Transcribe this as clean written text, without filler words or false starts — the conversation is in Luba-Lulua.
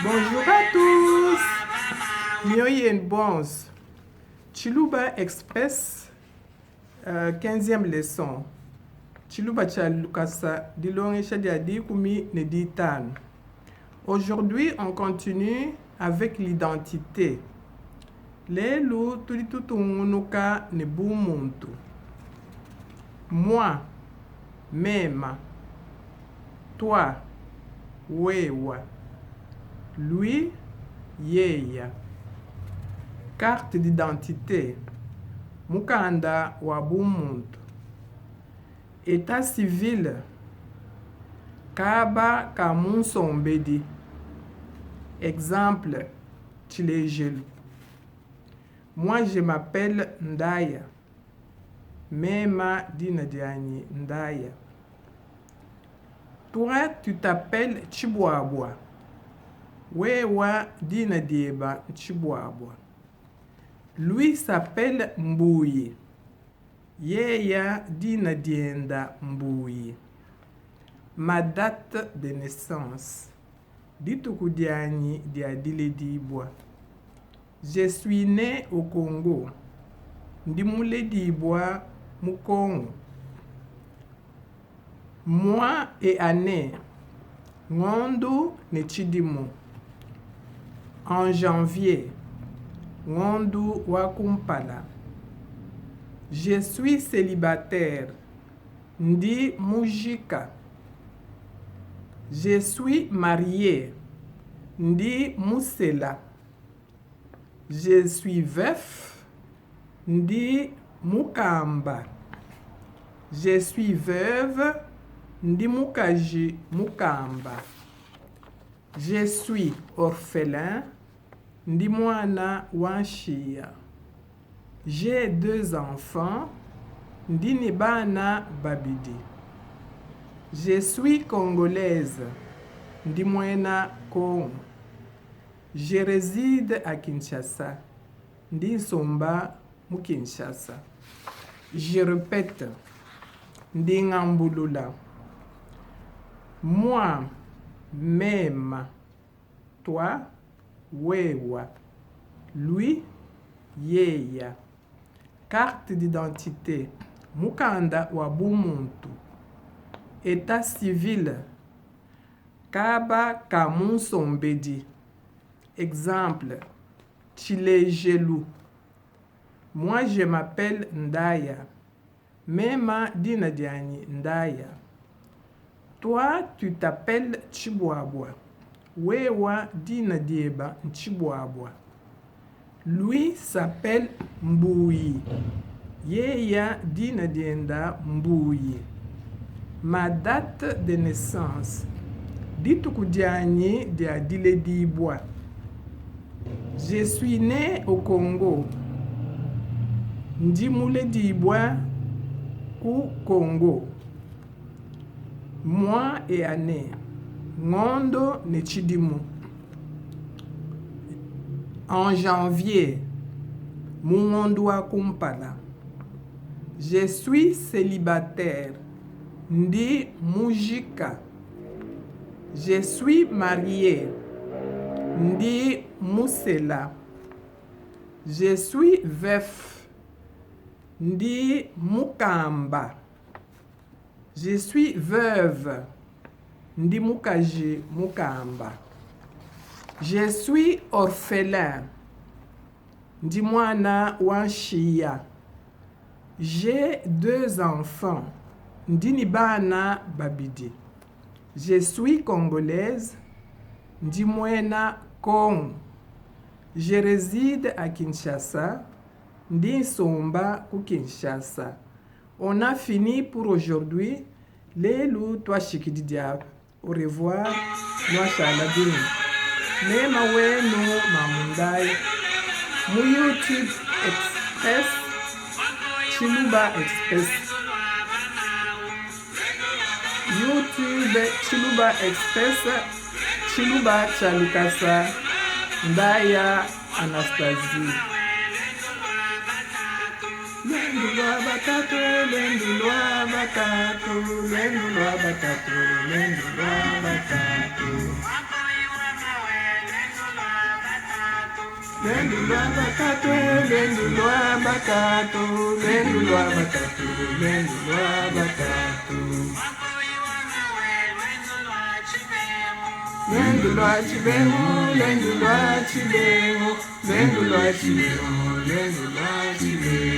Bonjour à tous! Mioyi and bons. Tshiluba Express, 15e leçon. Tshiluba tshia lukasa dilongesha dia dikumi ne ditanu. Aujourd'hui, on continue avec l'identité. Lelu tudi tutungunuka ne bumuntu. Moi, mema. Toi, wewa. Lui, yeya. Carte d'identité, mukanda wa bumuntu. Etat civil, kaba ka mu nsombedi. Exemple, tshilejelu. Moi je m'appelle Ndaya. Mema dina dianyi Ndaya. Toi tu t'appelles Tshibuabua. Wewa dina dieba Tshibuabua. Lui s'appelle Mbuyi. Yeya dina dienda Mbuyi. Ma date de naissance. Dituku dianyi dia diledibua. Je suis ne au Congo. Ndi muledibua mu Congo. Mois et annee, ngondu ne tshidimu. En janvier, ngondu wa kumpala. Je suis celibataire, ndi mujika. Je suis marie, ndi musela. Je suis veuf, ndi mukamba. Je suis veuve, ndi mukaji mukamba. Je suis orphelin, ndi muana wa nshiya. J'ai deux enfants, ndi ne bana babidi. Je suis congolaise, ndi muena Congo. Je reside à Kinshasa, ndi nsomba mu Kinshasa. Je repete, ndi ngambulula. Moi, mema. Toi, wewa. Lui, yeya. Carte d'identité, mukanda wa bumuntu. Etat civil, kaba ka mu nsombedi. Exemple, tshilejelu. Moi je m'appelle Ndaya. Mema dina dianyi Ndaya. Toi tu t'appelles Tshibuabua. Wewa dina dieba n'Tshibuabua. Lui s'appelle Mbuyi. Yeya dina dienda Mbuyi. Ma date de naissance, dituku dianyi dia diledibua. Je suis ne au Congo. Ndi muledibua ku Congo. Mois et annee, ngondo ne tshidimu. En janvier, mu ngondu wa kumpala. Je suis celibataire, ndi mujika. Je suis marie, ndi musela. Je suis veuf, ndi mukamba. Je suis veuve, ndi mukaji mukamba. Je suis orphelin, ndi muana wa nshiya. J'ai deux enfants, ndi ne bana babidi. Je suis congolaise, ndi muena Congo. Je reside à Kinshasa, ndi nsomba ku Kinshasa. On a fini pour aujourd'hui, lelu tuashikidi diapa. Au revoir, nuashala bimpe. Mema wenu Mamu Ndaye mu YouTube Express, Tshiluba Express. YouTube Tshiluba Express, Tshiluba. Tshiluba tshia lukasa, Ndaya Anastasie. Luendu lua batatu, luendu lua batatu, luendu lua batatu, luendu lua batatu. Luendu lua batatu, luendu lua batatu, luendu lua batatu, luendu lua batatu. Luendu lua Tshibengu, luendu lua Tshibengu, luendu lua Tshibengu, luendu lua Tshibengu.